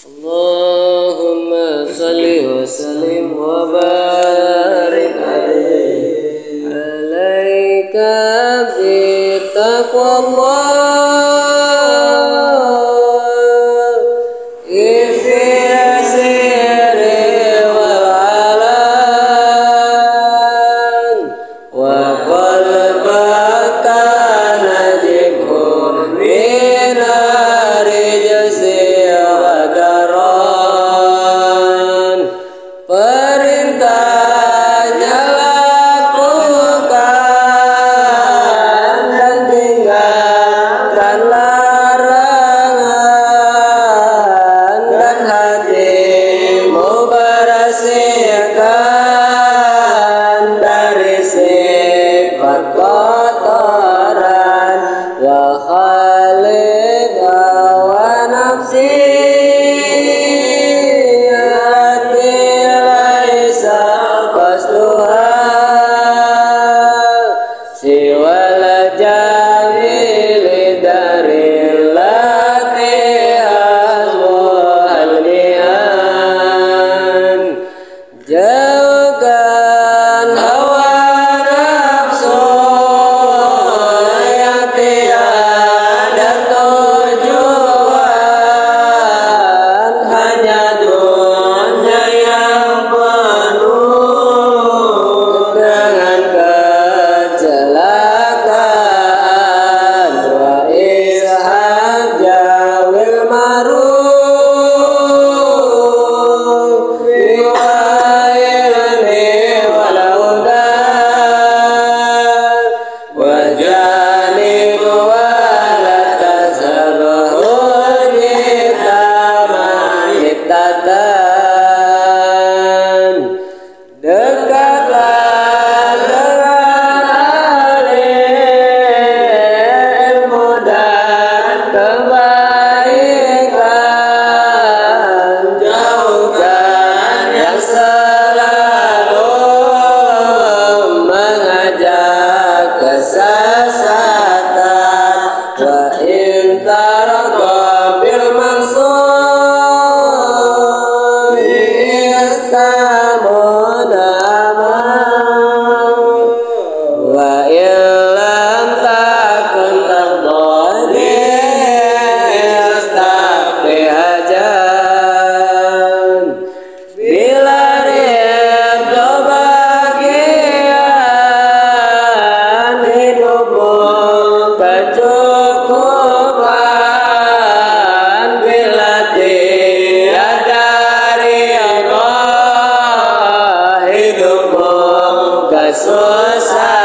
Allahumma salli wa sallim wa barik alaihi. Alaika bi taqwallah perintahnya lakukan dan tinggalkan larangan, dan hatimu bersihkan dari sifat kotoran. Wa khalif wa nafsi siwal jamil dari lati hasbuhal-nian. Jauhkan hawa nafsu yang tiada tujuan, hanya dunia yang penuh dengan kecelakaan. Wa ishaq jawil ma'ruf wa ilmi wal huda wa janib wa la tazhabu itatan. Dekatlah dengan ahli ilmu dan kebaikan, jauhkan yang selalu mengajak kesesatan. Wa in targha bil mansur istamuna wa illam takun tardha istafi hajan. Bila ridho bagian hidupmu kecukupan, bila tiada ridho hidupmu kesusahan.